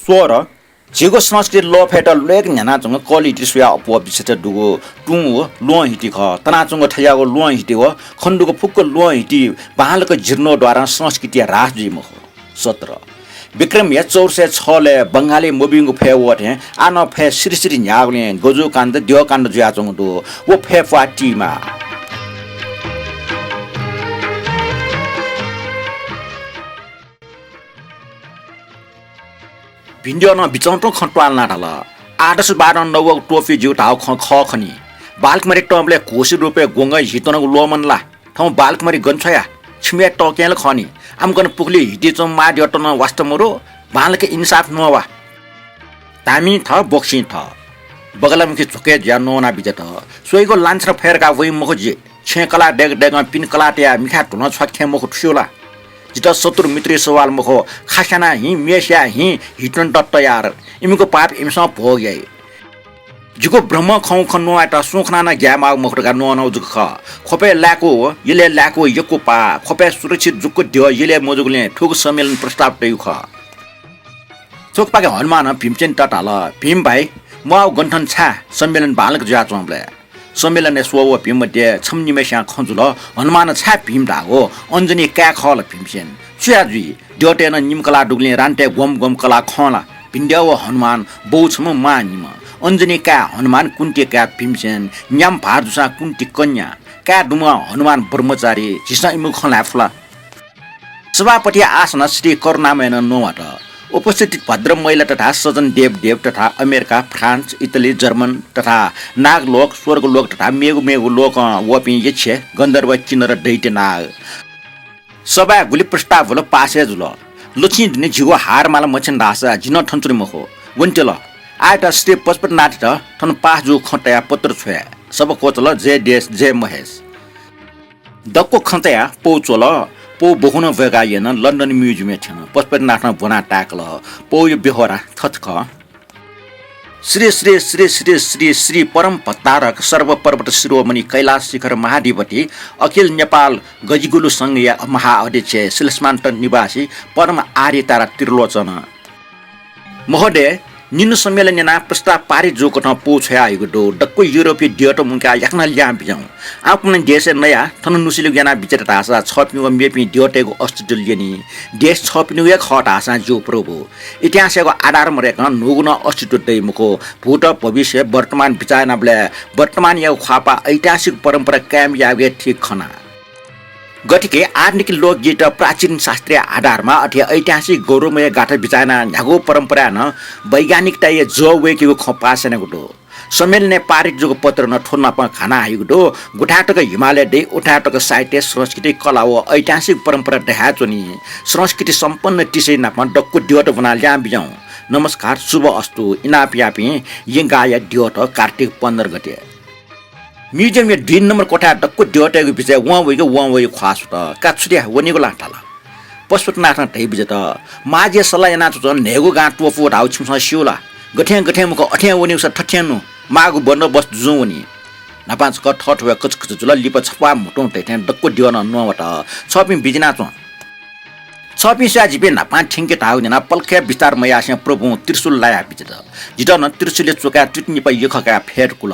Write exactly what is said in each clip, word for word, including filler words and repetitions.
त्वःर, झीगु संस्कृति लोप फयेत ल्वय्क न्ह्यानाच्वंगु कलिहिति स्वयाः अप्वः बिसेत दुगु तुं व ल्वहंहिति खः। तनाच्वंगु थज्याःगु ल्वहंहिति व खनेदुगु फुक्क ल्वहंहिति बांलाक जीर्णोद्धारं संस्कृतिया ह्रास जुइ मखु। सत्र, विक्रमया चौध सय छलय् बंगालय् मब्यूगु फय् वःथें आः नं फय् सिरिसिरि न्ह्याःगुलिं गजूकाण्ड द्यःकाण्ड जुयाच्वंगु दु। व फय् प्वाः तीमाः। भिंद्यःनं बिचंतुं खँ त्वालनाः धाल, आदर्शवादं नवःगु त्वपुइ ज्यू धाःगु खँ खः खनी। बालकुमारी तंबलय् घोषित रूपय् ग्वंगः हितनगु ल्वःमन ला? थौं बालकुमारी गन छ्वया? छिमिया तःकेहेँ ला खः नि। आम गन पुखुलिइ हितिइ च्वंम्ह मांद्यःत नं वास्ता मदु, बांलाक इन्साफ नवाः। धामिं थः, बोक्सिं थः। बगलामुखी झ्वकय् जुयाः नवाना बिज्यात। स्वइगु लाञ्छना फय्काः वइ मखु जि। छेँ कलाः दय्क दय्कं पिने कलाः तयाः मिखाय् धुलं छ्वाके थें मखु थुस्यू ला? जितः शत्रु मित्रया सवाल मखु, खास्यानाः हिं, म्येस्याः हिं, हितनत तयार। इमिगु पाप इमिसं भोग याइ। जिगु ब्रह्म खंगु खँ न्ववायेत सुं खनाः नं ग्याये माःगु मखु धकाः न्ववानागु जक खः। ख्वपय् लाय्कू, यलय् लाय्कू यक्व पाः, ख्वपय् सुरक्षित जूगु द्यः यलय् मजूगुलिं थुगु सम्मेलन प्रस्ताव तयागु खः। थुकथंपाखे हनुमानं भीमसेनयात धाल, भीम भाइ, म्वाःगु गन थन छाय्? सम्मेलन बांलाक जुयाच्वंबलय्। सम्मेलनय् स्वः वःपिं मध्ये छम्ह निम्हय्सियां खँ जुल, हनुमानं छाय् भीम धाःगु? अञ्जनीया काय् खः ला भीमसेन? छु याये जुइ? द्यःतय् नं निम्ह कलाः दुगुलिं रानीतय् ग्वम्ह ग्वम्ह कलाः खं ला? भिंद्यः व हनुमान, बौ छम्ह, मां निम्ह। अञ्जनीया काय् हनुमान, कुन्तीया काय् भीमसेन, न्याम्ह भार जूसां कुन्ती कन्या, काय् दुम्ह हनुमान ब्रह्मचारी, झीसं इमिगु खँ ल्हाये फु ला? सभापतिया आसनं श्री करुणामयनं नवात। उपस्थित भद्र महिला तथा सज्जन देवदेव तथा अमेरिका, फ्रान्स, इटली, जर्मन तथा नागलोक, स्वर्गलोक तथा मेगु मेगु लोकं वःपिं यक्ष, गन्धर्व, किन्नर, दैत्य, नाग। सभाय् गुलि प्रस्ताव वल, पास हे जुल। लछिं दुने झीगु हार माला मछिन धाःसा जि नं थन च्वने मखु। वनेत्यल। आःयात श्री पशुपतिनाथयात थन पास जूगु खँ तयाः पत्र छ्वया। सभा क्वचल, जय देश, जय महेश। दक्व खँ तयाः पौ च्वल। पौ बखुनं ब्वय्काः यन, लन्डन म्युजियमय् थ्यन। पशुपतिनाथं ब्वनाः ताय्कल। पौया ब्यहोरा थथे खः। श्री श्री श्री श्री श्री श्री परम भट्टारक सर्व पर्वत शिरोमणि कैलाश शिखर महाधिपति अखिल नेपाल गजिगुलु संघया महाअध्यक्ष शिलस्मान्त निवासी परम आर्य तारा त्रिलोचन महोदय, निन्हु सम्मेलन यानाः प्रस्ताव पारित जूकथं पौ छ्वयाहयागु दु। दक्व युरोपीय द्यःत मुंकाः याकनं लिहां बिज्याहुँ। आः कुन्हु देशय् नयाः थन नुसिलेगु यानाः बिज्यात धाःसा छःपिं व मेपिं द्यःतय्गु अस्तित्व ल्यनी। देश छःपिनिगु हे खः धाःसां ज्यू प्रभु। इतिहासयागु आधार मदय्कं न्हूगु नं अस्तित्व दइ मखु। भूत, भविष्य, वर्तमान बिचाः यानाबलय् वर्तमानयागु ख्वाःपाः ऐतिहासिक परम्परा कायम यायेगु हे ठीक खना। गथे कि आधुनिक लोकगीत प्राचीन शास्त्रीय आधारमा, अथे ऐतिहासिक गौरवमय गाथा बिचाः यानाः न्ह्यागु परम्पराय् नं वैज्ञानिकताया जः वय्केगु खँ पास यानागु दु। सम्मेलनय् पारित जूगु पत्र नं थ्व नापं घाना हयागु दु। गुथाय् तक हिमालय दइ, उथाय् तक साहित्य, संस्कृति, कला व ऐतिहासिक परम्परा दयाच्वनी। संस्कृति सम्पन्न तिसै नापं दक्व द्यःत ब्वनाः लिहां बिज्याहुँ। नमस्कार, शुभ अस्तु। इनाप याःपिं येँगाःया द्यःत। कार्तिक पन्ध्र गते। म्युजियमया दुई नम्बर कोठाय् दक्व द्यःतय्गु बिचय् वं वइगु वं वइगु ख्वाः सुत। का छु धया, वनेगु ला धाल। पशुपतिनाथं धयाबिज्यात, मांजिया सल्लाह यानाच्वंच्वं न्हय्गू गां त्वपू धाःगु छिमिसं स्यू ला? गथें गथें मखु, अथें वनेगु सा थथें नु, माःगु बन्दोबस्त जुजुं वनी। न्हापां छकः थःथवय् कचकच जुल, लिपा छप्वाः म्हुतुं धइथें दक्व द्यः नं न्ववात। छःपिं बिज्यानाच्वँ। छःपिं स्वयाः जिपिं न्हापां थ्यंके धाःगु न्यनाः पलख हे बिस्तार मयासें प्रभुं त्रिशूल लायाबिज्यात। जितः नं त्रिशूलया चुकाय् तुतिनिपा यखः काय् फय् धुंकल।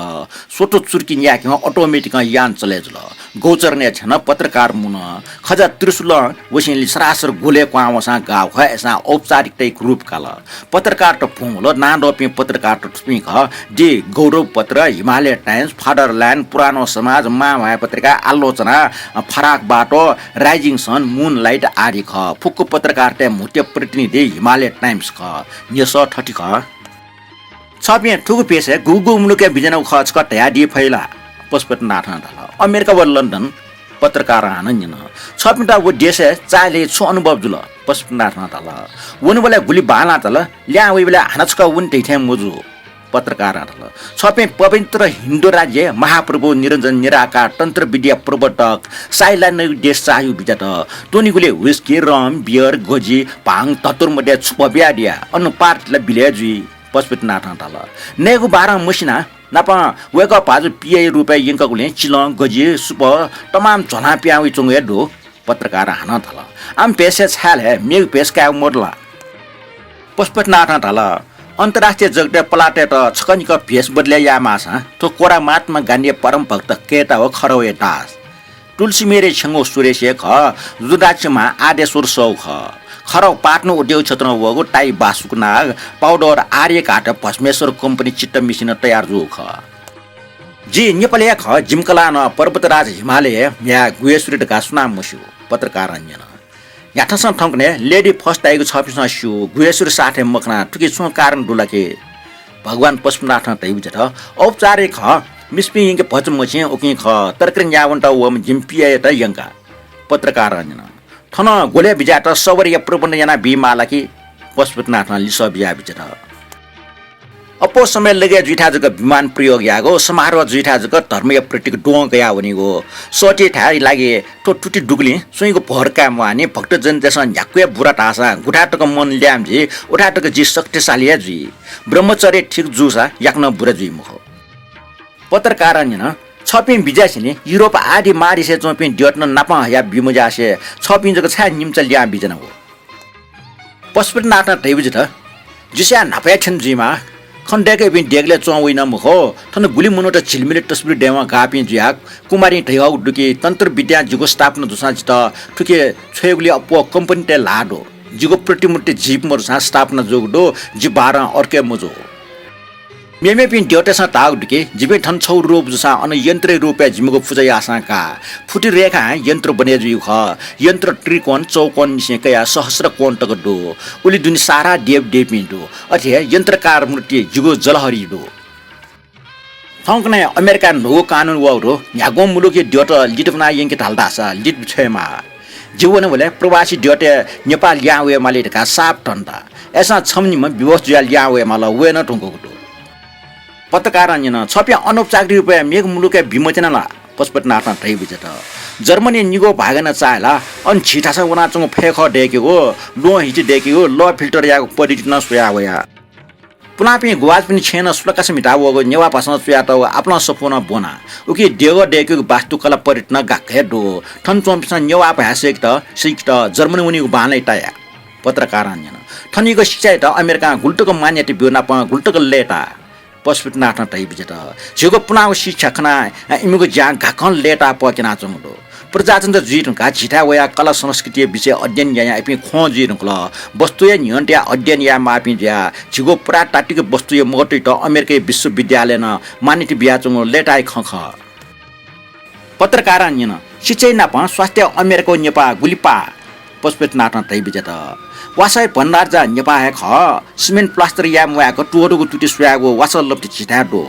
स्वतः चुर्की न्यायेकं अटोमेटिकं यान चले जुल। गौचरणय् थ्यन, पत्रकार मुन। खजा त्रिशूलं वसेंलि सरासर गोलय् क्वहां वंसां गाः ख्वय् अय्सां औपचारिकताया रूप काल। पत्रकारत भ्वं वल, नांदंपिं पत्रकारत थुपिं खः, The गौरव पत्र, हिमालय टाइम्स, फादरल्यान्ड, पुरानो समाज, मांभाय् पत्रिका, आलोचना, फराक बाटो, राइजिङ सन, मुनलाइट आदि खः। फुक्क पत्रकारतय् म्हुतुया प्रतिनिधि हिमालय टाइम्स खः। न्ह्यसः थथे खः। छःपिं थुगु भेषय् गुगु मुलुकय् बिज्यानागु खः छकः धयादी फइ ला? पशुपतिनाथं धाल। अमेरिका व लन्डन। पत्रकारं हानं न्यन। छःपिन्त व देशय् चाःहिलय् छु अनुभव जुल? पशुपतिनाथं धाल। वनेबलय् गुलि बांलाः धाल, लिहां वइबलय् हानं छकः वने धइथें मजू। पत्रकारं धाल। छःपिं पवित्र हिन्दू राज्यय् महाप्रभु निरञ्जन निराकार तन्त्र विद्या प्रवर्तक साइलानय् देश चाःहिउ बिज्यात। त्वनेगुलि whisky, rum, beer, गजि, भाङ, धतुर मध्ये छु भबिया दिया, अन पार्टीला बिलय् जुइ। पशुपतिनाथं धाल। नयेगु बारं मसिना, नापं वय्कः भाजु पियाया रूपय् यंकःगुलिं चिलं, गजि, सुपः तमाम झ्वलां पिहां वइच्वंगु हे दु। पत्रकारं हानं धाल। आम भेषय् छाय् ले, मेगु भेष कायेगु मदु ला? पशुपतिनाथं धाल, अन्तर्राष्ट्रिय जगतय् पलाः तयेत छकः निकः भेष बदलय् याये माःसां थ्व कोरा महात्मा गान्धीया परम भक्त केटा व खरौया दास। तुलसीमेरया छेँगू सुरेश हे खः, रुद्राक्ष म्हां आदेश्वर सौ खः। खरौ पाटन उद्योग क्षेत्रं वःगु ताइ बासुक नाग, पाउडर आर्यघाट भस्मेश्वर कम्पनी चित्त मिसिनं तयार जूगु खः। जि नेपालया खः, जिमि कलाः नं पर्वतराज हिमालय म्ह्याय् गुह्येश्वरी धकाः सुनां मस्यू? पत्रकारं न्यन। न्ह्याथंसं थौंकन्हय् lady first धाइगु छःपिन्सं स्यू, गुह्येश्वरी साथय् मखनाः थुकी छुं कारण दु ला कि? भगवान पशुपतिनाथं धयाबिज्यात, औपचारिक खः, मिस्तपिं यंके भचा मछिं उकिं खः, तरकारी न्यावंत वःम्ह जिमि पियायात यंका। पत्रकारं न्यन, थन ग्वलय् बिज्यात सवारीया प्रबन्ध यानाबी माः ला कि? पशुपतिनाथं लिसः बिज्यात। अप्वः समय लगय् जुइथाय् जक विमान प्रयोग यायेगु, समारोह जुइथाय् जक धर्मया प्रतीक द्वहं कयाः वनीगु। सःतेथाय् लागि थ्व तुति दुगुलिं स्वइगु भर काये म्वाःनि। भक्तजनतय्सं न्ह्याक्व हे बुरा धाःसां गुथाय् तक मन ल्याय्म्ह जुइ, उथाय् तक जि शक्तिशाली हे जुइ। ब्रह्मचर्य ठीक जूसा याकनं बुरा जुइ मखु। पत्रकारं न्यन, छःपिं बिज्यासिनि युरोप आदि महादेशय् च्वंपिं द्यःत नं नापं हयाः बी मज्यासे छःपिं जक छाय् निम्चा लिहां बिज्यानागु? पशुपतिनाथं धयाबिज्यात, जिस्यां न्हापाया थें जुइमाः। खँ दय्कःपिं देगलय् च्वं वइ नं मखु। थन गुलि मनूत झिलिमिलि तस्बिर दयेवं गाःपिं जुयाः कुमारीं धयाहःगु दु कि तन्त्र विद्यां जिगु स्थापना जूसां जितः थुकी छ्वयेगुलिइ अप्वः कम्पनीतय् ल्हाः दु। जिगु प्रतिमूर्ति जीप मजूसां स्थापना जूगु दु, जि बारं अर्के मजू। मेमेपिं द्यःतय्सं धाःगु दु कि जिपिं थन छगू रूप जूसां अन यन्त्रया रूपय् जिमिगु पुजा याःसां का। फुति रेखां यन्त्र बने जुइगु खः। यन्त्र त्रिकोण, चौकोणनिसें कयाः सहस्र कोण तक दु। उलि दुने सारा देवदेवीपिं दु। अथे हे यन्त्रकार मूर्ति जिगु जलहरी दु। थौंकन्हय् अमेरिकाय् न्हूगु कानून वःगु दु, न्ह्यागुं मुलुकया द्यःत लित ब्वना यंके धाल धाःसा लित छ्वयेमाः। जि वनेबलय् प्रवासी द्यःतय् नेपाः लिहां वयेमाली धकाः साप धन्दा। अय्सां छम्ह निम्ह विवश जुयाः लिहां वयेमाल, वये नं धुंकूगु दु। पत्रकारं न्यन, छःपिं अनौपचारिक रूपय् मेगु मुलुकय् बी मत्यना ला? पशुपतिनाथं धयाबिज्यात। जर्मनी निगू भागय् नं चाःहिला, अन झीथासं वनाच्वंगु फय्खः दय्केगु, ल्वहं हिति दय्केगु, लः फिल्टर यायेगु पद्धति नं स्वया वया। पुलांपिं ग्वाहालिपिनि छेँय् नं सुलाकासे म्हिता वःगु नेवाः भासं च्वयातःगु आपालं सफू नं ब्वना। उकी देगः दय्केगु वास्तुकला पद्धति नं गाक्क हे दु। थन च्वंपिन्सं नेवाः भाय् सय्केत, सीकेत जर्मनी वनीगु बांलाइ ताया। पत्रकारं न्यन, थनिगु शिक्षायात अमेरिकां गुलि तक मान्यता ब्यू नापं गुलि तक लय्ताः? पशुपतिनाथं धयाबिज्यात। झीगु पुलांगु शिक्षा खनाः इमिगु ज्यां गाक्कं लय्ताः पःक्यनाच्वंगु दु। प्रजातन्त्र जुइ धुंकाः झीथाय् वयाः कला संस्कृतिया विषय अध्ययन यायां इपिं ख्वं जुइ धुंकल। वस्तुया न्ह्यःने तयाः अध्ययन याये माःपिं जुयाः झीगु पुरातात्विक वस्तुया महत्वयात अमेरिकया विश्वविद्यालयं नं मान्यता बियाच्वंगु लय्ताःया खँ खः। पत्रकारं न्यन, शिक्षाया नापं स्वास्थ्यय् अमेरिका व नेपाः गुलि पाः? पशुपतिनाथं धयाबिज्यात। वासःया भण्डार जा नेपाः हे खः। सिमेन्ट प्लास्टर याये म्वायेक त्वःतूगु तुति स्वयागु वासः लप्ति झीथाय् दु।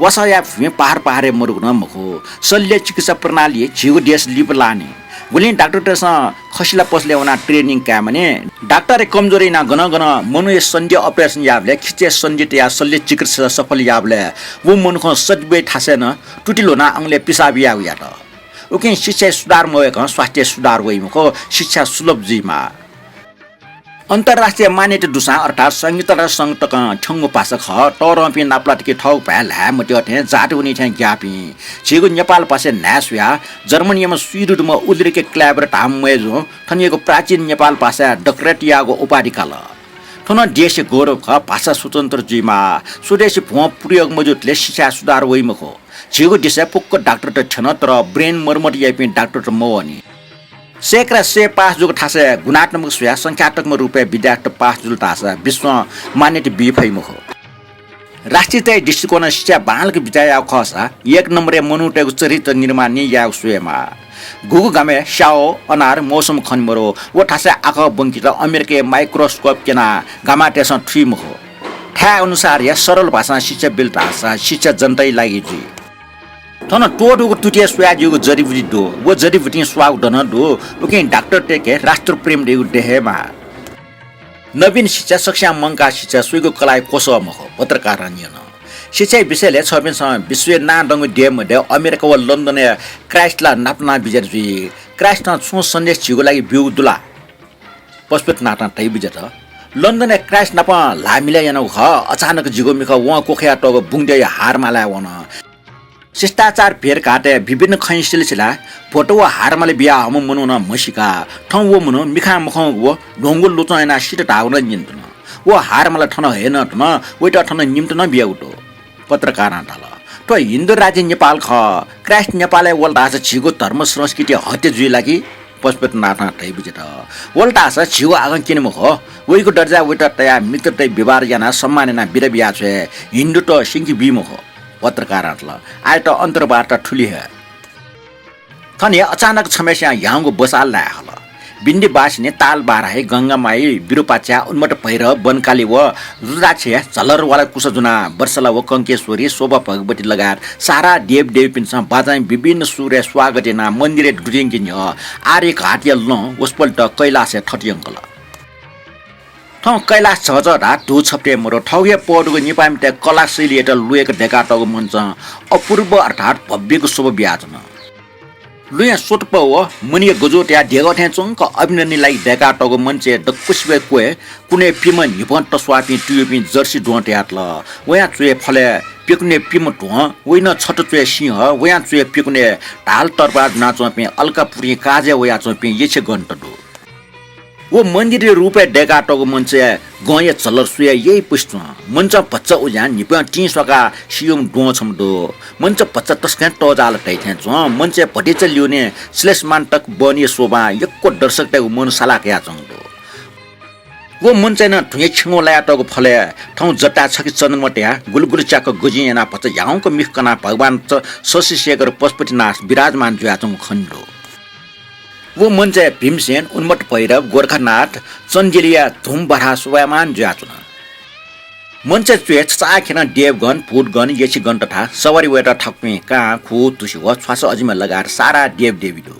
वासःया भुँइ पहाड पहाडय् मदुगु नं मखु। शल्य चिकित्सा प्रणाली झीगु देश लिपा लाःनि। गुलिं डाक्टरतय्सं खसिला पसलय् वनाः training कायेमानि। डाक्टरया कमजोरी यानाः गनं गनं मनूया सन्धिया operation याःबलय् खिचय् सन्धि तयाः शल्य चिकित्सा सफल याःबलय् व मनुखं सजिवय् थासय् नं तुति ल्ह्वनाः अनलय् पिसाब यायेगु यात। उकिं शिक्षाय् सुधार मवय्कं स्वास्थ्यय् सुधार वइ मखु, शिक्षा सुलभ जुइमाः। अन्तर्राष्ट्रिय मान्यता दुसां अर्थात् संयुक्त राष्ट्र संघ तकं थ्यंगु भाषा खः, तःधंपिं नापलात कि थःगु भाय् ल्हाये मत्यः थें जाति वनी थें ग्याःपिं। झीगु नेपाल भाषाय् न्हाय् स्वयाः जर्मनीयाम्ह स्वीदुदुम्ह उल्रिके क्लाइबर धाःम्ह मय्जुं थनियागु प्राचीन नेपाल भाषाय् doctorate याःगु उपाधि काल। थ्व नं देशया गौरव खः, भाषा स्वतन्त्र जुइमाः। स्वदेशी भ्वं प्रयोग मजूतले शिक्षाय् सुधार वइ मखु। झीगु देशय् फुक्क डाक्टरत थ्यन, तर brain मर्मत याइपिं डाक्टरत मवःनि। सय्करा सय पास जूगु थासय् गुणात्मक स्वयाः संख्यात्मक रूपय् विद्यार्थी पास जुल धाःसा विश्वं मान्यता बी फइ मखु। राष्ट्रियताया दृष्टिकोणं शिक्षाय् बांलाक बिचाः याःगु खःसा एक नम्बरया मनूतय्गु चरित्र निर्माण नि यायेगु स्वयेमाः। गुगु गामय् स्याः, अनार, मौसम खने मरु, व थासय् आखः ब्वंकेत अमेरिकाया microscope क्यनाः गामातय्सं थुइ मखु। थाय् अनुसारया सरल भाषां शिक्षा बिल धाःसा शिक्षा जनताया लागि जुइ। थन त्वःतूगु तुतिइ स्वयाः ज्यूगु जडीबुटी दु। व जडीबुटिं स्वाःगु धनं दु। उकिं डाक्टरतय्के राष्ट्रप्रेम धइगु दये हे माः। नवीन शिक्षा सकसियां मंकाः शिक्षा स्वइगु कलाःया क्वसः मखु, पत्रकारं न्यन। शिक्षाया विषयलय् छःपिन्सं विश्वय् नांदंगु देय् मध्ये अमेरिका व लन्डनया क्राइस्ट ला नापनाः बिज्यात जुइ। क्राइस्टं छुं सन्देश झीगु लागि ब्यूगु दु ला? पशुपतिनाथं धयाबिज्यात। लन्डनय् क्राइस्ट नाप ल्हाः मिलय् यानागु खः। अचानक जिगु मिखा वं क्वखयातःगु बुंगद्यःया हार मालाय् वन। शिष्टाचार भेटघातय् विभिन्न खँया सिलसिलाय् भ्वत व हार माला बियाहःम्ह मनू नं म्हसीका। थौं व मनू मिखां मखंगु व ल्ह्वंगु लुचं यानाः सित धाःगु नं न्यनाच्वन। व हारमाला थन हये नं तन, वइत थन निम्त नं बियागु दु। पत्रकारं धाल, थ्व हिन्दू राज्य नेपाल खः, क्राइस्ट नेपालय् वल धाःसा झीगु धर्म संस्कृति हत्या जुइ ला कि? पशुपतिनाथं धयाबिज्यात, वल धाःसा झीगु आगं क्यने मखु, वइगु दर्जा वइत तयाः मित्रतय् व्यवहार यानाः सम्मान यानाः बिदा बियाछ्वये, हिन्दुत स्यंके बी मखु। पत्रकारं धाल, आःयात अन्तर्वार्ता थुलि हे। थन हे अचानक छम्हस्यां ह्याउँगु बसाल लाये हल। बिन्दीवासिनी, तालबाराही, गंगामाई, विरूपाक्षा, उन्मत्त भैरव, वनकाली व रुद्राक्षया झलरवाला कुसा ज्वनाः वत्सला व कंकेश्वरी, शोभा भगवती लगायत सारा देवदेवीपिन्सं बाजां विभिन्न सुरय् स्वागत यानाः मन्दिरय् दुथ्यंके न्ह्यः आर्यघाटया लं वसपोलत कैलासय् थत यंकल। थौं कैलास झःझः धाः धू छपटे मरु, थौंया पौदुगु निपाःमितय् कला शैलीयात लुय्क दय्कातःगु मञ्चं अपूर्व अर्थात् भव्यगु शोभा बियाच्वन। लुँया स्वतप व मणिया गजू तयाः देगः थें च्वंक अभिनयनया लागि दय्कातःगु मञ्चय् दक्वसिबय् क्वय् कुनय् प्यम्ह न्हिपं तस्वाःपिं तुयुपिं जर्सी द्वहं तयातल। वयां च्वय् फलय् प्यकुनय् प्यम्ह ध्वं, वइनं छत च्वय् सिंह, वयां च्वय् प्यकुनय् ढाल तरवार ज्वनाच्वंपिं अलकापुरीं काजय् वयाच्वंपिं यक्षगणत दु। व मन्दिरया रूपय् दय्कातःगु मञ्चय् गंया झलर स्वयाः यइपुसे च्वं। मञ्चं भचा उज्यां न्हिपं तिं स्वाकाः सियुम्ह द्वहं छम्ह दु। मञ्च भचा तसकं तःजाःगु धइथें च्वं। मञ्चय् भतिचा ल्यूने श्लेषमान्तक वनया शोभां यक्व दर्शकतय्गु मन साला कयाच्वंगु दु। व मञ्चय् नं धुँया छेंगू लायातःगु फलय् थौं जटाय् छखे चन्द्रमा तयाः गुलि गुलि च्याक्क गजिं यानाः भचा ह्याउँक मिखा कनाः भगवान च-, शशिशेखर पशुपतिनाथ विराजमान जुयाच्वंगु खनेदु। व मञ्चय् भीमसेन, उन्मत्त भैरव, गोरखानाथ, चण्डिलया धुमबहार शोभायमान जुयाच्वन। मञ्चय् च्वय् छचाःखेरं देवगण, भूतगण, यक्षगण तथा सवारी वयेत थाकुपिं कां, खू, तुसि व छ्वासा अजिमा लगायत सारा देवदेवी दु।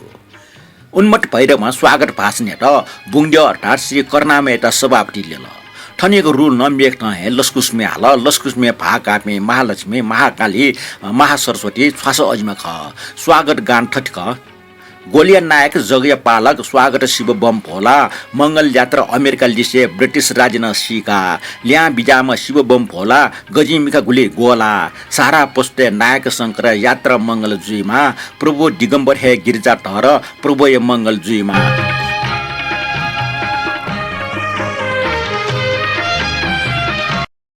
उन्मत्त भैरवं स्वागत भाषण यात। बुंगद्यः अर्थात् श्री करुणामययात सभापति ल्यल। थनयागु रुल नं मेगथं हे लसकुस म्ये हाल। लसकुस म्ये भाः काःपिं महालक्ष्मी, महाकाली, महासरस्वती, छ्वासा अजिमा खः। स्वागत गान थथे खः। ग्वलिया नायक जगया पालक, स्वागत शिवबम भोला, मंगल यात्रा अमेरिका लिसे ब्रिटिश राज्यं सीका, ल्याहां बिज्याःम्ह शिवबम भोला, गजिं मिखा गुलि ग्वला, सारा पशुतय् नायक शंकर, यात्रा मंगल जुइमा, प्रभु दिगम्बर हे गिरिजाधर, प्रभुया मंगल जुइमा।